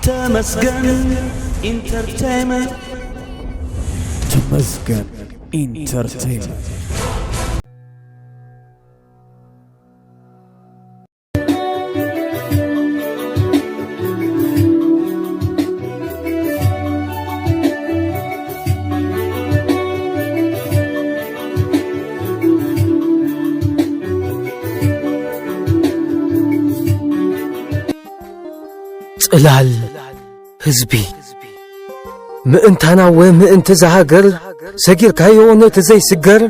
ተመስገን ኢንተርቴይመንት። ተመስገን ኢንተርቴይመንት። ጽላል ህዝቢ። ምእንታና ወምእንቲ እዛ ሃገር፣ ሰጊርካዮ ነቲ ዘይስገር፣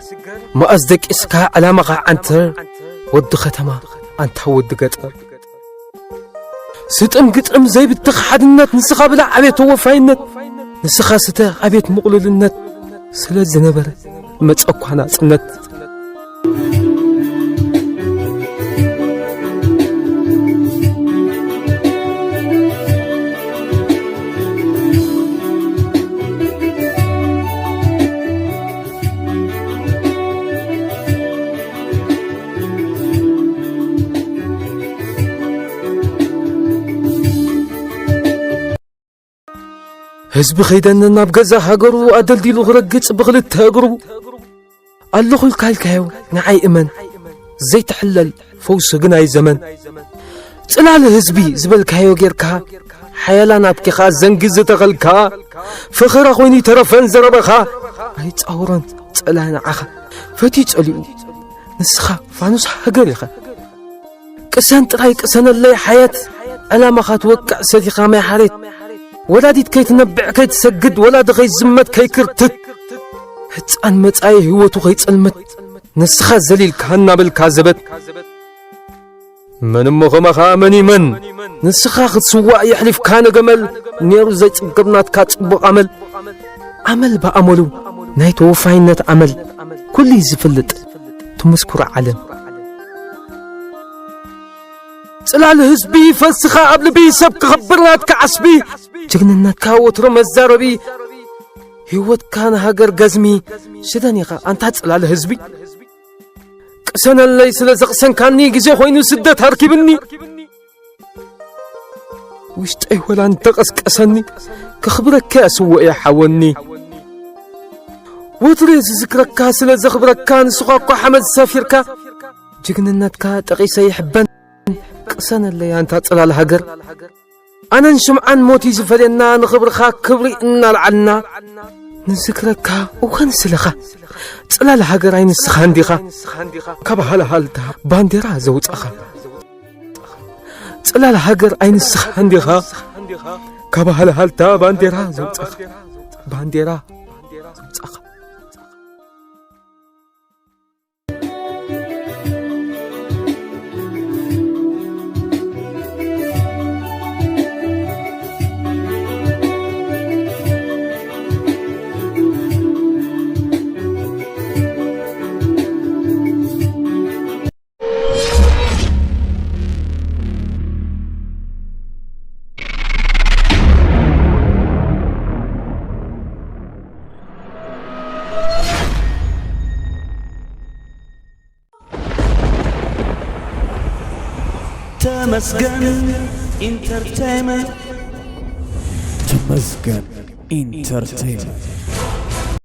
መኣዝ ደቂስካ ዕላማኻ ዓንትር፣ ወዲ ከተማ ኣንታ ወዲ ገጠር። ስጥም ግጥም ዘይብትኽ ሓድነት፣ ንስኻ ብላዕ ኣቤት ተወፋይነት፣ ንስኻ ስተ ኣቤት ምቕሉልነት፣ ስለ ዝነበረ መጸኳ ናጽነት። ህዝቢ ኸይደኒ ናብ ገዛ ሃገሩ ኣደልዲሉ ክረግጽ ብኽልተ እግሩ። ኣለኹ ኢልካ ኢልካዮ ንዓይ እመን፣ ዘይትሕለል ፈውሲ ግናይ ዘመን። ጽላል ህዝቢ ዝበልካዮ ጌርካ፣ ሓያላን ኣብኪኻ ዘንጊ ዝተኸልካ፣ ፈኸራ ኮይኑ ይተረፈን ዘረባኻ። ኣይጻወሮን ጸላኢ ንዓኻ፣ ፈትዩ ጸሊኡ፣ ንስኻ ፋኑስ ሃገር ኢኻ። ቅሰን ጥራይ ቅሰነለይ ሓየት፣ ዕላማኻ ትወቅዕ ሰቲኻ ማይ ሓሬት። ወላዲት ከይትነብዕ ከይትሰግድ፣ ወላዲ ከይዝመት ከይክርትት። ህፃን መጻኢ ህይወቱ ከይጸልመት፣ ንስኻ ዘሊልካ እናበልካ ዘበት። መን እሞ ኸማኻ መን ይመን? ንስኻ ክትስዋእ የሕሊፍካ ንገመል፣ ነይሩ ዘይጽገብ ናትካ ጽቡቕ ኣመል። ኣመል ብኣመሉ ናይ ተወፋይነት ኣመል፣ ኩሉ እዩ ዝፍልጥ ትምስኩር ዓለም። ጽላል ህዝቢ ፈልስኻ ኣብ ልቢ ሰብ ክኸብር ናትካ ዓስቢ። ጅግንነትካ ወትሮ መዛረቢ፣ ህይወትካ ንሃገር ገዝሚ። ሽደን ኢኻ ኣንታ ጽላል ህዝቢ። ቅሰነለይ ስለ ዘቕሰንካኒ፣ ግዜ ኮይኑ ስደት ኣርኪብኒ። ውሽጠይ ወላ እንተቐስቀሰኒ፣ ከኽብረካ እየ ስውእ እየ ሓወኒ። ወትሩ እየ ዝዝክረካ ስለ ዘኽብረካ፣ ንስኻ እኳ ሓመድ ሰፊርካ፣ ጅግንነትካ ጠቒሰ ይሕበን። ቅሰነለይ ኣንታ ጽላል ሃገር። ኣነን ሽምዓን ሞት እዩ ዝፈልየና፣ ንኽብርኻ ክብሪ እናልዓልና ንዝክረካ እወ ንስለኻ። ጽላል ሃገር ኣይንስኻን ዲኻ ካብ ሃልሃልታ ባንዴራ ዘውጻኻ? ጽላል ሃገር ኣይንስኻን ዲኻ ካብ ሃልሃልታ ባንዴራ ዘውጻኻ? ባንዴራ ዘውጻኻ። ተመስገን ኢንተርቴይመንት። ተመስገን ኢንተርቴይመንት።